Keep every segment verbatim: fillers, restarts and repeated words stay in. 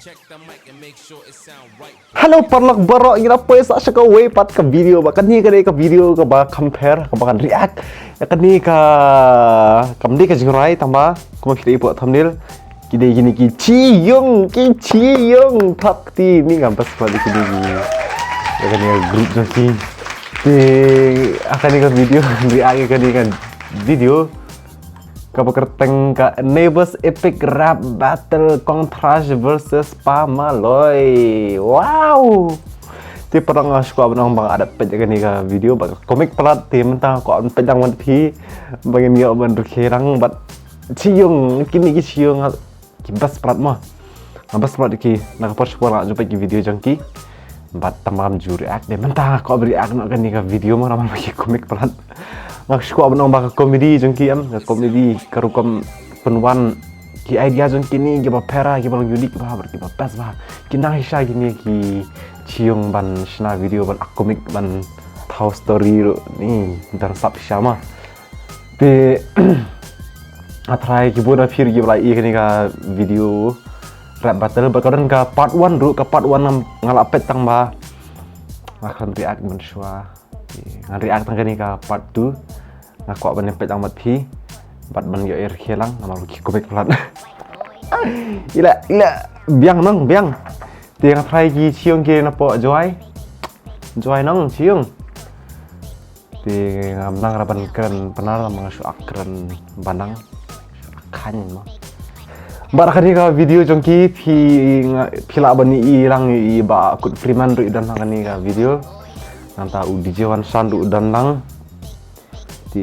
Check the mic and make sure it sound right. Hello paralok baroh, ngi la poi sa sha kawei pat ka video, bad kane ka dei ka video kaba compare, kaba ngan react ïa kane ka, kam dei ka jingrwai tang ba kumba phi la i pdeng thumbnail. Ki dei kine ki Chiyung, ki Chiyung, thap kti, mi ngam best ba dei kine ki, ïa kane ka group jong ki. Te ha kane ka video ngan react ïa kane ka video kaba kyrteng ka Neighbours Epic Rap Battle, Kongtrash versus Pa Maloi. Wow. Te paralok, nga shu kwah ban ong ba nga la dep peit ïa kane ka video bad ka comic palat, te mynta nga kwah ban peit lang bad phi ba ngin ïoh ban rkhie lang bad Chiyung, kine ki Chiyung ki best palat mo. Nga best palat ki, na ka por sha ka por nga ju peit ki video jong ki. Bad tang ba ngam ju react, te mynta nga kwah ban react noh ïa kane ka video mo, namar ba ki comic palat. Nga shu kwah ban ong ba ka comedy jong ki, em, ka comedy, ka rukom pynwan, ki idea jong kine kiba pher, kiba long unique bha, bad kiba best bha. Ki nang shisha kine ki Chiyung ban shna video, ban act comic, ban thaw story ruh, ni don sap shisha mo. Te nga tharai ki bun na phi ruh kiba la ïohi ïa kane ka video rap battle, bad ka don ka part one ruh, ka part one nga, nga la peit tang ba nga khlem react mynshuwa. Te ngan react tang kane ka part two. Nga kwah ban ïa peit lang bad phi bad ban ïoh ïa rkhie lang namar ba ki comic palat. Ila, ila, biang nong, biang. Te nga tharai ki Chiyung ki na pdeng Jowai. Jowai nong Chiyung. Te ngam nang ra ban kren Pnar, namar nga shu act kren Balang. Khan mo. Bad ha kane ka video jong ki phi nga, phi lah ban ïohi lang ïa i Bah Kut Freeman ruh i don ha kane ka video. Nangta u D J Wan Shan ruh u don lang. Te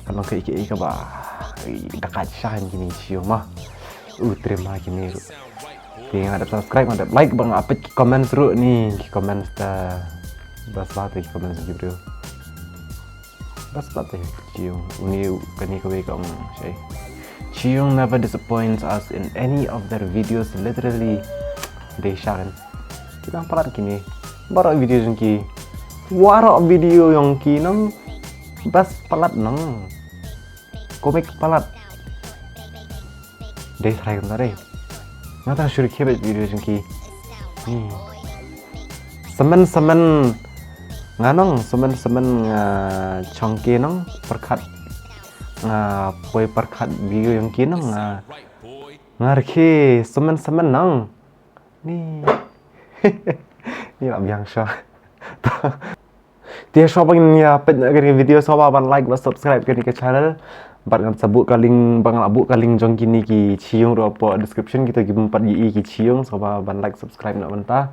ka long kaei kaei kaba, i, da ka shan kine Chiyung mo. U trima kine ruh. Te nga dep subscribe, nga dep like, ba nga peit ki comments ruh ni, ki comments ta best bha te ki comments ki briew. Best bha te Chiyung. Uni kane kawei ka ong shai. Chiyung never disappoints us in any of their videos, literally. Dei sha kan. Ki nang palat kine. Baroh video jong ki. Waroh video jong ki nang best palat nang. Comic palat. Dei tharai kumta dei. Nga tang shu rkhie beit video jong ki. Hmm. Semen semen nga nong, semen semen nga chongke nong, pyrkhat nga poi pyrkhat video jong ki nong, nga, nga rkhie semen semen nong. Ni. Ni lah biang sha. Te shuwa ba ngin ïa peit ïa kane ka video, sngewbha ban like bad subscribe kane ka channel. Bad ngan sa buh ka link, ba ngan la buh ka link jong kine ki Chiyung ruh hapoh description, kito ki bym pat ïohi ki Chiyung, sngewbha ban like subscribe noh mynta.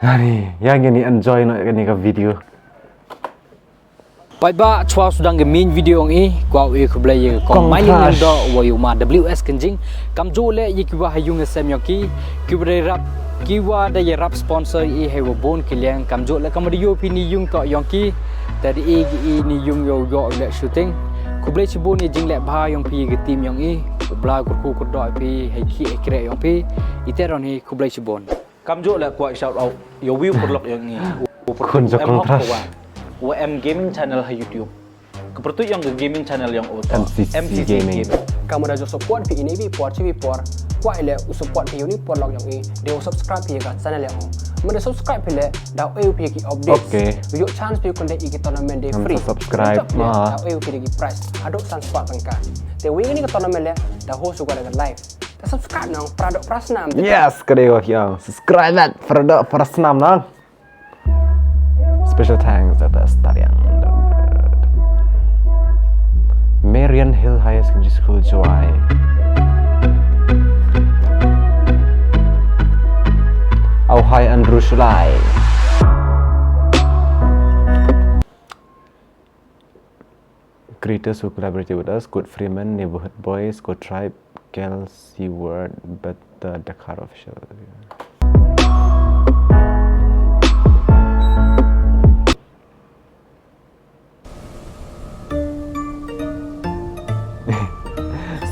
Ani, ïa ngin ïa enjoy noh ïa kane ka video. Paidbah, shuwa sdang ka main video jong i, kwah u ai khublei ïa ka Kong Mailin Lyngdoh, wa ïa u Ma W S Kynjing. Kamjooh leh ïa kiwa ha ïung ha sem jong ki, kiwa da rap, kiwa da ïa rap sponsor i heiwa bun ki liang. Kamjooh leh ka mut ïoh phi ni ïung toh jong ki, te da i ki i ni ïung ïoh ïoh leh shooting. Khublei shibun ïa jingleh bha jong phi ïa ka team jong i. U Blei kyrkhu kyrdoh ïa phi, hei khih hei khreh jong phi. Ite don hi, khublei shibun. Kamjooh leh kwah shout out ïa uwei u paralok jong i, u paralok Khun jong u M Hawk Kong Trash. Ka wa, u M Gaming Channel ha YouTube. Ka pyrtuid jong ka gaming channel jong u toh M C C M C C Gaming. Gaming. Ka mut da ju support phi ïa i por shi por, kwah leh u support phi ïa u ni paralok jong i, da u subscribe phi ïa ka channel jong u. Mut da subscribe phi leh, da u ai phi ïa ki updates. Okay. U ïoh chance phi ïa u conduct ïa ki tournament da free. Subscribe ma. Da u ai phi ïa ki prize haduh san spah tyngka. Te wei kane ka tournament leh, da host u ka da live. Te subscribe nong, para doh para snam. Yes, ka dei ka ong. Subscribe that, para doh para snam nong. Special thanks to the Stadium. Marian Hill Higher Secondary School, Jowai. Au hai Andrew Shulai. Creators who collaborated with us, Kut Freeman, Neighborhood Boys, Kut Tribe, Kel Seaward, Better Dakar Official.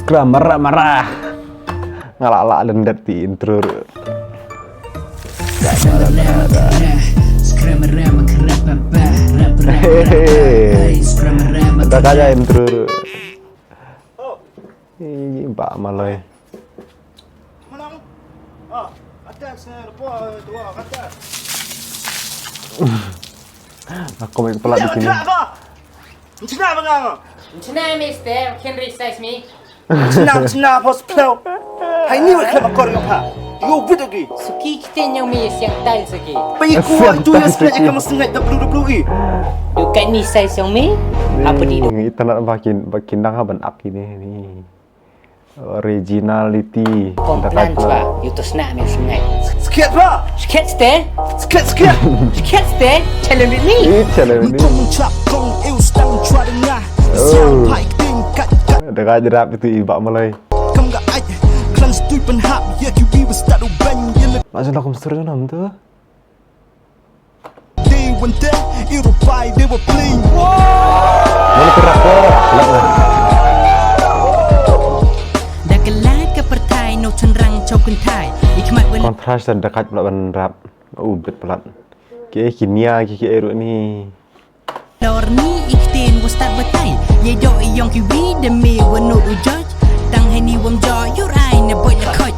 Skram marah marah. Nga la lah lyndet ïa intro ruh. Hehehe. Da ka ja intro ruh. Ih, Bah Maloi. Aku mai kepala di sini. Nchna ba nga. Nchna mister, can resize me. Nchna, nchna bos plo. Hai ni wa khlem akor nga pha. Yo bit agi. Suki kiten yang mi siang tail suki. Pai ku tu ya sne ka mas ngai W W E. Dukai ni size yang mi. Apa di du? Ita nak bakin bakin dang haban aki ni ni. Originality. Komplan chwa, yu to sna mi sngai. Sket ba. Sket ste. Sket sket. Sket ste. Challenge ni. Ih, challenge ni. Kong chap kong eu stang chwa dengah. Siang pai ting kat kat. Dega jerap itu ibak malai. Kam ga ai. Klan stui penhap ya ki wi bestat u ban ya le. Macam lakum seru nam tu. Dei wante i rupai dei wa pling. Mana perak ko? Lak lah. Da kelai ka pertai no cenrang chau kentai. Ikhmat wen. Kontras dan dekat pula ban rap. U bet pelat. Ke kinia ke ke eru ni. Lor ni iktin wa start batai. Ye do i yong ki wi de me wa no u judge. Tang heni wam jo yur ai ne boy la khoj.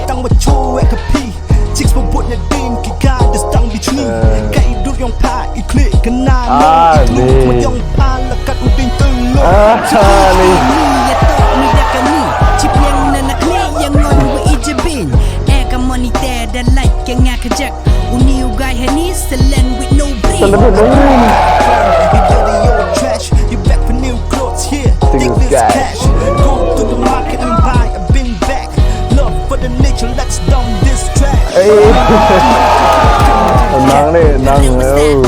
Tang wa cho e ka pi. Chicks wa bot na ding ki ka de stang bi chni. Ka i dur yong pa i klik kena. Ah, ni. Yong pa la kat u ding telo. Ah, ni. Ni ya to mi da ka ni. Chip yang na na klik yang ngon wa i jebin. E ka money te da like ke nga ka jack. Uni u guy hani selen with no brain. Selen with no brain. You dirty old trash. You back for new clothes here. Take this cash. Go to the market and buy a bin bag. Love for the nature, let's dump this trash. Hey. Nang ni, nang.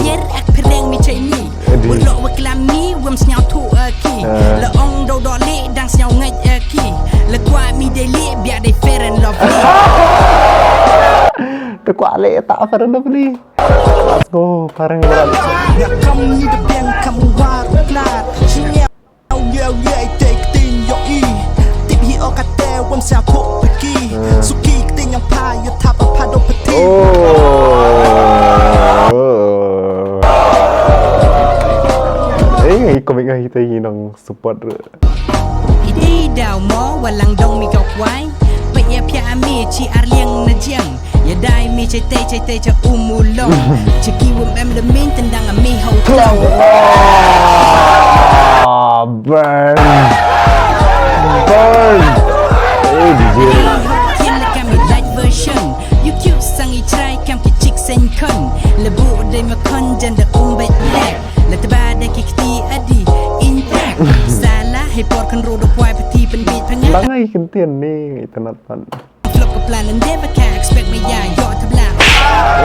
Yer ak pereng mi chai ni. Edi. Ulok wa klam ni wam sniaw tu aki. La ong do do le dang sniaw ngai aki. La kwa mi de le bia de fair and lovely. Te kwa le ta fair and lovely. Let's go, parang berat. Ya kam ni de biang kam war plat. Sniaw ya ya take thing yo i. Tip hi o kate wam sia ko peki. Suki thing yang pa ya tap pa do peti. Oh. Eh, ngai komik ngai kita ini nang support. Iti daw mo walang dong mi kau kwai. Paya pia ami chi arliang na jiang. Ya dai mi chai tei chai tei cha umulong. Chaki wum em le min tendang ami hau. Ah, burn. Burn. Eh, jijir. Kin le kami light version. You cute sang i chrai kam ki chik sen kon. Le bu dei ma kon jan da um bai lek. Le teba da ki kti adi. Intact. Sala he por kan ro do kwai pati pen bit pengat. Lang ai kentian ni, ita nat pan. Flop ka plan and never can expect me ya yo tabla.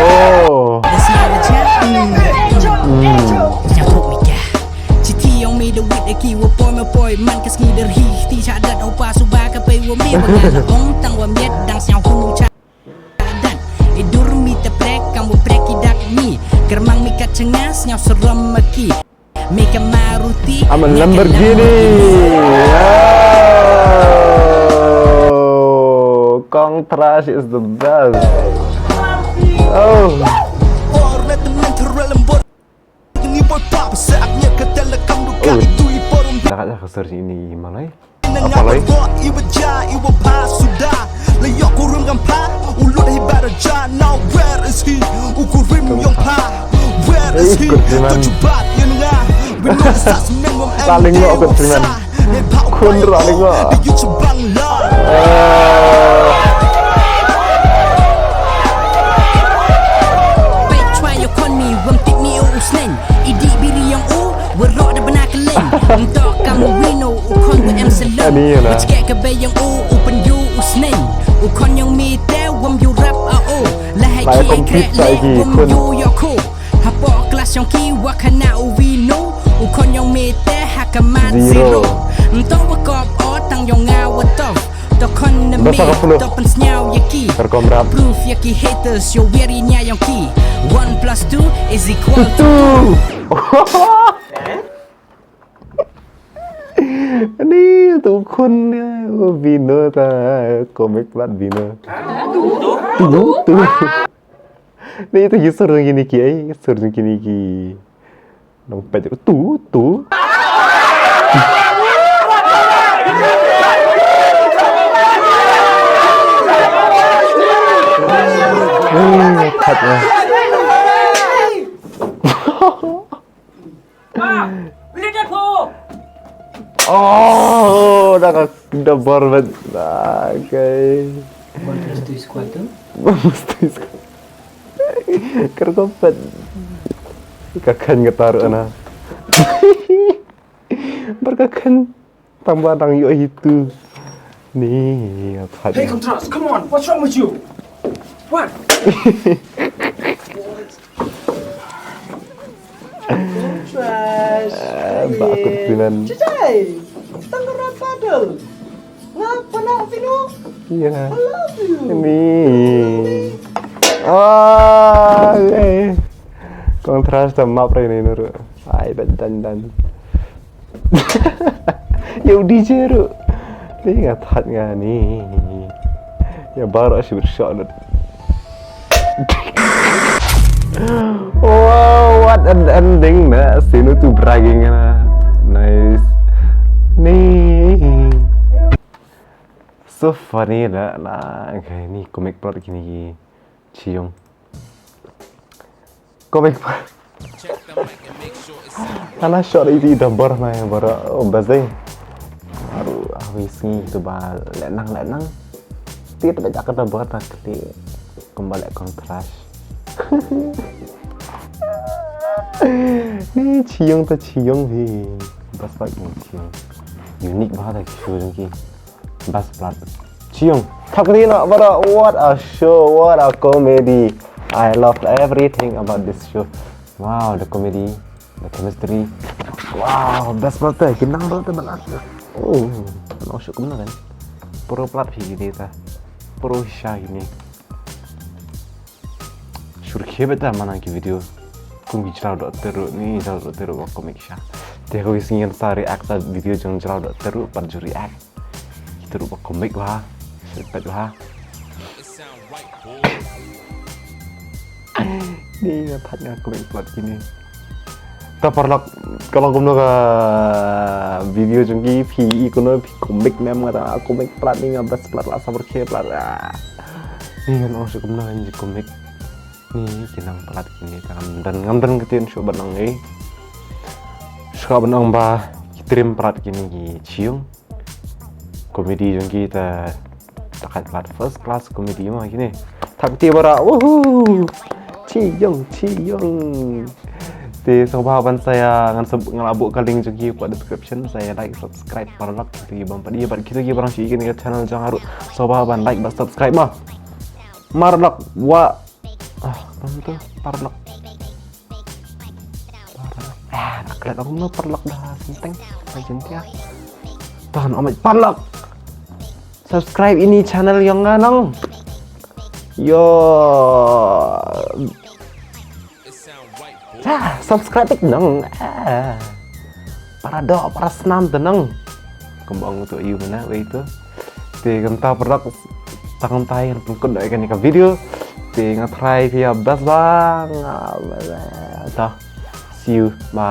Oh. That's not a job. Yang tok mi ka. Chiti yong mi de wit aki wa poi ma poi man ka sngi der hi ti cha dat opa suba ka pei wa mi wa nga la ong tang wa miet dang sñiaw hunu cha. Dan idur mi te prek kam u prek i dak mi. Kermang mi kat chengas nyau serom maki. Mi ka Maruti. I'm a Lamborghini. Oh, Kong Trash is the best. Oh. Ni boy pop sa ak nya ka tel kam du ka itu i porum. Dah kat dah kasar sini malai. Apa lai? Iwa ja, iwa pa suda. La yok kurum gam pa. Ulut hi bara ja. Now where is he? Ukurim yong pa. Where is he? Kujiman. Tujubat yun nga. Wino sa semeng wam. Saling lo kujiman. Kun ra ling lo. Di yu chubang la. Pei chwa yo kon mi wam tik mi o usneng. Idi biri yong u. Wa rok da bana ka leng. Ntok kam u wino u khon wa em salon. Ani ya na. Wa chike ka bei yong u u pen yu u sneng. U khon yong mi te wam yu rap a o. La hai ki ai krek le wam yu yo ko. Ha po klas yong ki wa khana u wino. U khon yong mi te ha ka mat zero. Ntok wa kop o tang yong nga wa tof. To khon na mi to pen sniaw ya ki. Proof ya ki haters yo weri nya yong ki. One plus two is equal to two. Ni tu khun ni bino ta komik plat bino. Tu tu. Ni tu yusur jong kini ki ai, yusur jong kini ki. Nang pet tu tu. Ui, that ïa. Oh, da ka da bor bet. Okay. Bor mesti squad tu. Bor mesti squad. Ker ko bet. Ka khan ka tar ana. Bar ka khan tang ba dang ïoh hi tu. Ni, apa Hey, ni? Contrast, come on, what's wrong with you? What? Contrast. Ah, ba aku tinan. Today, tang ka rap battle. Nga pernah fino. Iya. I love you. Ni. Ah, eh. Contrast ta map re ni nuru. Ai, dan dan dan. Ïa u D J ruh. Ni nga that nga ni. Ïa baroh shi bit shot. Wow, what an ending na. Sino tu bragging na. Nice. Ni. So funny na na. Okay, ni comic plot kini ki Chiyong. Comic plot. Ana shot iti da bar na ya bar. Oh, bazai. Aru, awi sngi tu ba lenang lenang. Ti tu ba jak da bar na kli. Kembali Contrast. Ni Chiyong ta Chiyong hi. Bas bak ni Chiyong. Unique ba da Chiyong ki. Bas plat. Chiyong. Thak di na pada, what a show, what a comedy. I love everything about this show. Wow, the comedy, the chemistry. Wow, best plat te, ki nang plat te ban at. Oh, nang show kumna kan. Pro plat phi di ta. Pro sha ini. Shur khie beta mana ki video. Kum ki jraw dot teru ni jraw dot teru ba komik sha. Te ko isi ngan sa react ta video jong jraw dot teru pat ju react. Ki teru ba komik ba. Sempet ba. Ni nga phat nga komik plat kini. Ta paralok, ka long kumno ka video jong ki, phi i kumno, phi komik ne em, nga ta komik plat ni, nga best plat la, sabar khie plat. Ah. Ni ngan ong shu kumno ngan ji komik. Ni ki nang plat kini ta ngam don, ngam don ktien shuh ban ong ei. Shuh ban ong ba ki trim plat kini ki Chiyong. Comedy jong ki ta, ta khat plat first class comedy ma kini. Thak ti bara, woohoo! Chiyong, Chiyong. Te sngewbha ban sa ïa ngan sub, ngan la buh ka link jong ki hapoh description, sa ïa like, subscribe paralok kito ki bym pat ïa bad kito ki ba dang shu ïa kane ka channel jong nga ruh. Sngewbha ban like bad subscribe ma. Paralok wa. Ah, kam tu paralok. Paralok. Ah, nak klet aku mah paralok dah senteng. Dah jentiah. Tahan amat paralok. Subscribe ini channel jong nga nang. Yo. Ah, subscribe ik nang. Ah. Para doh, para snam te nang. Kumba ong tu ayu mana wei tu. Te kumta paralok tang kumta ïa ngan pynkut da ïa kane ka video. Te nga try phi ïa best ba nga. Ta. See you. Bye.